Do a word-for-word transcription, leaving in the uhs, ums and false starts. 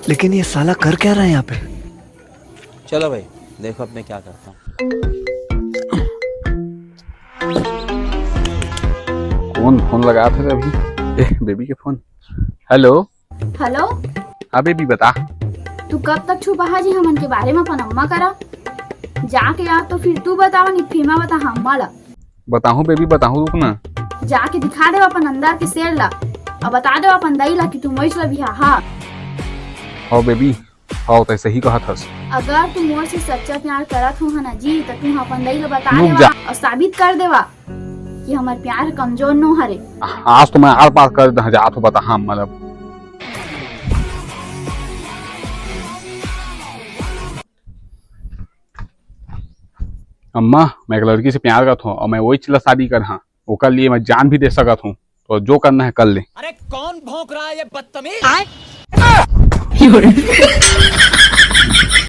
लेकिन ये साला कर क्या रहा है यहाँ पे? चलो भाई, देखो अब मैं क्या करता हूँ। कौन फोन लगा था अभी? ए, बेबी के फोन। हेलो। हेलो। हाँ बेबी, बता। तू कब तक छुपाहा जी हमन के बारे में अपन अम्मा करा? जाके या तो फिर तू बतावा, नहीं फिर मैं बता अम्मा ला। बताहूँ बेबी, बताहूँ, रुक ना। जाके दिखा दे अपन अंदर के शेर ला, अब बता दे अपन दाई ला कि तू मोइच ला बिहा हा। हाँ बेबी, हाँ, तै सही कहत हस। अगर तू मोर से सच्चा प्यार करत हो ना जी, त तू अपन दाई ला बता देवा अउ साबित कर देवा कि हमर प्यार कमजोर नो हरे। आज तो मैं आर पार कर दे, जात हो बता, हाँ, मतलब। अम्मा, मैं एक लड़की से प्यार करत हूँ और मैं वही ला शादी कर, हाँ, ओकर लिए मैं जान भी दे सकत हूँ। तो जो करना है कर ले। अरे कौन भौंक रहा है ये बदतमीज?